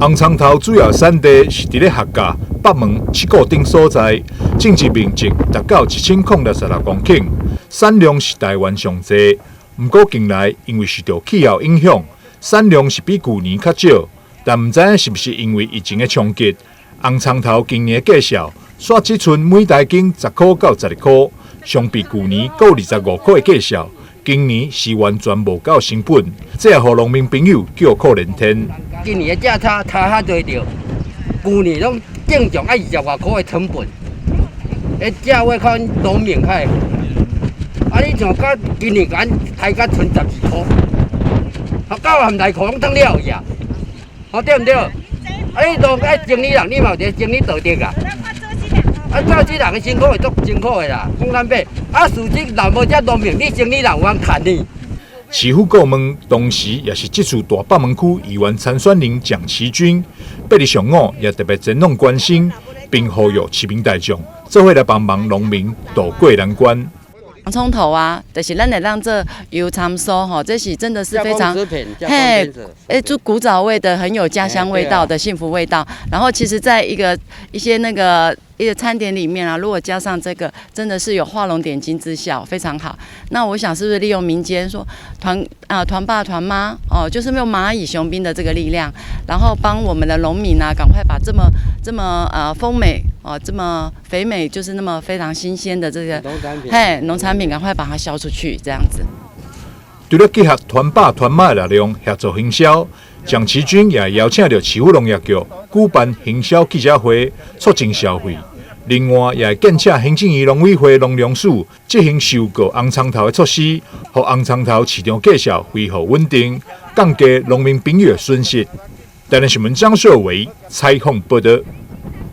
紅蔥頭主要產地是佇咧客家、北門、七股等所在，種植面積達到1066公頃，產量是台灣上濟。毋過近來因為受到氣候影響，產量是比舊年較少，但毋知影是毋是因為疫情的衝擊，紅蔥頭今年的價數煞只賰每大斤10箍到12箍，相比舊年閣25箍的價數，今年是完全無夠成本，這也予農民朋友叫苦連天。今年的價差差較濟著，舊年攏正常愛20外箍的成本，彼價位較農民較會。啊！你像甲今年敢抬甲賰12箍，啊九含內褲攏當了去啊，哦對毋對？啊你當愛生理人，你嘛有一個生理道德啊。啊，做這人的辛苦會足辛苦的啦，講坦白，啊，事實若無遮農民，你生理人有通趁呢？市府顧問，同時也是這次大北門區議員參選人蔣其軍，八日上午也特別前往關心，並呼籲市民大眾做伙來幫忙農民渡過難關。洋蔥頭啊，就是咱會當做油蔥酥吼，這是真的是非常嘿，欸，就古早味的，很有家鄉味道的幸福味道。然後其實，在一個一些那個一個餐點裡面啊，如果加上這個，真的是有畫龍點睛之效，非常好。那我想是不是利用民間說團啊團爸團媽哦，就是用螞蟻雄兵的這個力量，然後幫我們的農民啊，趕快把這麼這麼豐美哦，這麼肥美，就是那麼非常新鮮的這個嘿農產品，趕快把它銷出去，這樣子。除了結合團爸團媽的力量協助行銷，蔣其軍也邀請著市府農業局舉辦行銷記者會，促進消費。另外，也會建請行政院農委會農糧署執行收購紅蔥頭的措施，予紅蔥頭市場價數恢復穩定，降低農民朋友的損失。台南新聞張秀維採訪報道。